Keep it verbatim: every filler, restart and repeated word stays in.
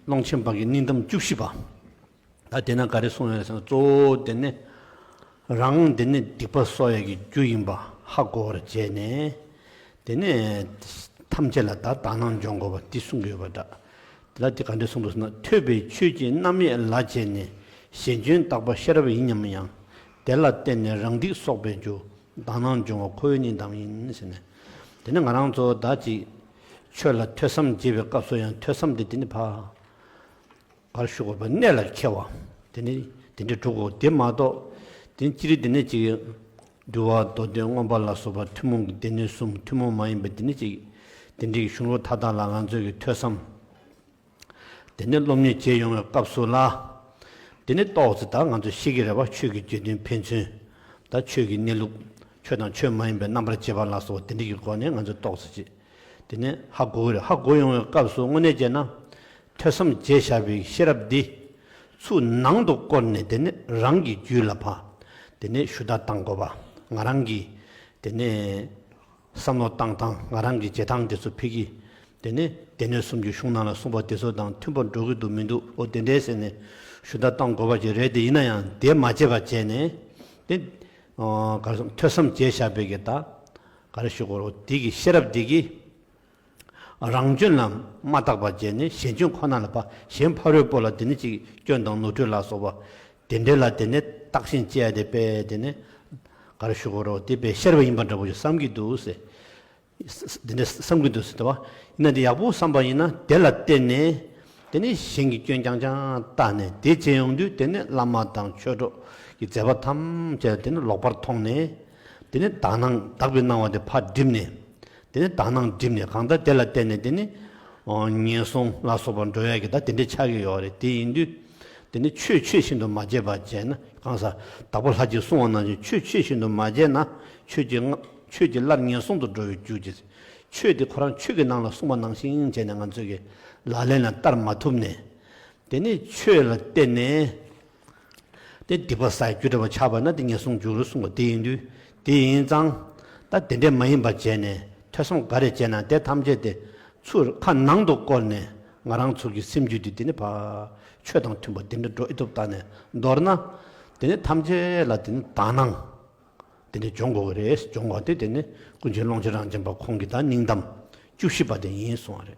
ཀློང་ཆེན་པ་གི་སྙིང་གཏམ་བཅུ་བཞི་པ། ད་དེ་ན་ག་རེ་གསུངས་ཡོད་ཟེར་ན། གཙོ་བོ་དེ་ནི་རང་དེ་ནི་སྡིག་པ་གསོག་ཡས་ཀྱི་རྒྱུ་ཡིན་པ་ཧ་གོ་བར་བྱས་ནས། དེ་ནས་ཐམས་ཅད་ལ་ད་དག་སྣང་འབྱོངས་དགོས་པ་འདི་གསུང་གི་ཡོད་པ་འདྲ། དེ་ལ་དེ་ག་འདྲ་གསུངས་འདུག་ཟེར་ན། ཐོས་པའི་ཆོས་ཀྱི་རྣམ་དབྱེ་ལ་དཔྱད་ནས། གཞན་སྐྱོན་བརྟག་པ་ཤེས་རབ་ཡིན་སྙམ་ཡང་། དེ་ལ་བརྟེན་ནས་རང་སྡིག་གསོག་པའི་རྒྱུ། དག་སྣང་འབྱོངས་པ་ཁོ་བོའི་སྙིང་གཏམ་ཡིན་ཟེར་ནས། དེ་ནས་ང་རང་ཚོ་ད་ཅིག་ཆོས་ལ་ཐོས་བསམ་བྱེད་པའི་སྐབས་སུ་ཡང་ཐོས་བསམ་དེ་དེ་ནི་ཕར་ག་རེ་ཞུ་དགོས་པ། གནད་ལ་འཁེལ་བ་དེ་ནི་དེ་འདྲའི་འགྲོ་དགོས། དེ་མ་གཏོགས་དེ་ནི་སྤྱིར་དེ་ནི་ཅིག་འདུལ་བ་མདོ་སྡེ་མངོན་པ་ལ་སོགས་པ་ཐུན་མོང་གི་སྡེ་སྣོད་གསུམ། ཐུན་མོང་མ་ཡིན་པ་དེ་ནི་ཅིག་དེ་འདྲའི་གཞུང་ལུགས་མཐའ་དག་ལ་ང་ཚོས་ཀྱི་ཐོས་བསམ་དེ་ནི་སློབ་གཉེར་བྱེད་ཡོང་བའི་སྐབས་སུ་ལ། དེ་ནི་ཏོག་ཙམ་ད་ང་ཚོས་ཤེས་ཀྱི་རེད་པ། ཆོས་ཀྱི་བརྗོད་དོན་ཕན་ཚུན། ད་ཆོས་ཀྱི་གནས་ལུགས། ཆོས་དང་ཆོས་མ་ཡིན་པའི་རྣམ་པར་འབྱེད་པ་ལ་སོགས་པ་དེ་འདྲ་གི་སྒོ་ནས་ང་ཚོས་ཏོག་ཙམ་ཅིག་དེ་ནི་ཧ་གོ་གི་རེད། ཧ་གོ་ཡོང་བའི་སྐབས་སུ་དངོས་གནས་བྱས་ན། ཐོས་བསམ་བྱས་བཞག་པའི་ཤེས་རབ་འདི་ཚུར་ནང་དུ་བསྐོར་ནས་དེ་ནི་རང་གི་རྒྱུད་ལ་ཕར་དེ་ནི་ཞུ་དག་བཏང་དགོས་པ། ང་རང་གིས་དེ་ནི་བསམ་བློ་བཏང་སྟངས། ང་རང་གི་བྱེད་སྟངས་དེ་ཚོ་ཕ་གི་དེ་ནི་སྡེ་སྣོད་གསུམ་གྱི་གཞུང་ནང་ལ་གསུངས་པ་དེ་ཚོ་དང་མཐུན་པར་འགྲོ་གི་འདུག་མི་འདུག་འོ་དེ་འདྲས་ཟེར་ནས་ཞུ་དག་བཏང་དགོས་པ་ཅིག་རེད། དེ་ཡིན་ན་ཡང་དེ་མ་བྱས་པ་བྱས་ནས་དེ་ཨ་ག་རེ་ཟེར། ཐོས་བསམ་བྱས་བཞག་པའི་གི་ད་ག་རེ་ཞུ་དགོས་རེད། དེ་གི་ཤེས་རབ་དེ་གིས་རང་སྐྱོན་ལ་མ་བརྟག་པ་བྱས་ནས་གཞན་སྐྱོན་ཁོ་ན་ལ་ཕར། གཞན་ཕ་རོལ་པོ་ལ་དེ་ནི་ཅིག་སྐྱོན་དང་ནོར་འཁྲུལ་ལ་སོགས་པ་དེ་འདྲས་ལ་དེ་ནི་བརྟག་ཞིབ་བྱེད་ཡ་དེ་དཔེ་དེ་ནི་ག་རེ་ཞུ་དགོས་རེད། དེ་དཔེ་ཤེས་རབ་ཡིན་པ་འདྲ་པོ་ཞིག་བསམ་གྱི་འདུག་ཟེར། དེ་འདྲས་བསམ་གྱི་འདུག་ཟེར་ཏེ་བ། ཡིན་ན་དེ་ཡག་པོ་བསམ་པ་ཡིན་ན་དེ་ལ་བརྟེན་ནས་དེ་ནི་གཞན་གྱི་སྐྱོན་རྐྱང་རྐྱང་བལྟས་ནས་དེ་བྱེད་ཡོང་དུས་དེ་ནི་བླ་མ་དང་ཆོས་གྲོགས་ཀྱི་མཛད་པ་ཐམས་ཅད་དེ་ནི་ལོག་པར་མཐོང་ནས། དེ་ནི་དག་སྣང་དག་པའི་སྣང་བ་དེ་ཕར་བསྒྲིམས་ནས། དེ་ནི་དག་སྣང་བསྒྲིམས་ནས་གང་ལྟར་དེ་ལ་བརྟེན་ནས་དེ་ནི་ཨོ་ངན་སོང་ལ་སོགས་པར་འགྲོ་ཡ་གི་ད་དེ་འདྲས་ཆགས་ཀྱི་ཡོད་རེད། དེ་ཡིན་དུས་དེ་ནི་ཆོས་ཆོས་བཞིན་དུ་མ་བྱས་པ་བྱས་ན། གང་ཟག་དྭགས་པོ་ལྷ་གཅིག་གསུངས་པ་ནང་བཞིན་ཆོས་ཆོས་བཞིན་དུ་མ་བྱས་ན་ཆོས་ཀྱི་ང་ཆོས་ཀྱི་སླར་ངན་སོང་དུ་འགྲོ་བའི་རྒྱུ་ཅིག་ཆོས་དེ་ཁོ་རང་ཆོས་ཀྱི་ནང་ལ་གསུངས་པ་ནང་བཞིན་བྱས་ནས་ང་ཚོས་ཀྱི་ལག་ལེན་ལ་བསྟར་མ་ཐུབ་ནས། དེ་ནི་ཆོས་ལ་བརྟེན་ནས་དེ་སྡིག་པ་བསགས་རྒྱུ་འདྲ་པོ་ཆགས་པ་ན་དེ་ངན་སོང་འཇུག་རུང་གསུངས་པ་དེ་ཡིན་དུས། དེ་ཡིན་ཙང་ད་དེ་འདྲས་མ་ཡིན་པ་བྱས་ནས་ཐོས་བསམ་ག་རེ་བྱས་ན་དེ་ཐམས་ཅད་དེ་ཚུར་ཁ་ནང་དུ་བསྐོར་ནས་ང་རང་ཚོ་གི་སེམས་རྒྱུད་དེ་དེ་ནི་ཕར་ཆོས་དང་མཐུན་པ་དེ་འདྲ་འགྲོ་ཨེ་ཐུབ་བལྟས་ནས། མདོར་ན་དེ་ནི་ཐམས་ཅད་ལ་དེ་ནི་དག་སྣང་དེ་ནི་སྦྱོང་དགོས་ཀྱི་རེད། སྦྱོང་དགོས་དེ་དེ་ནི་ཀུན་མཁྱེན་ཀློང་ཆེན་རབ་འབྱམས་པ་ཁོང་གི་ད་སྙིང་གཏམ་བཅུ་བཞི་པ་དེ་ཡིན་གསུངས་པ་རེད།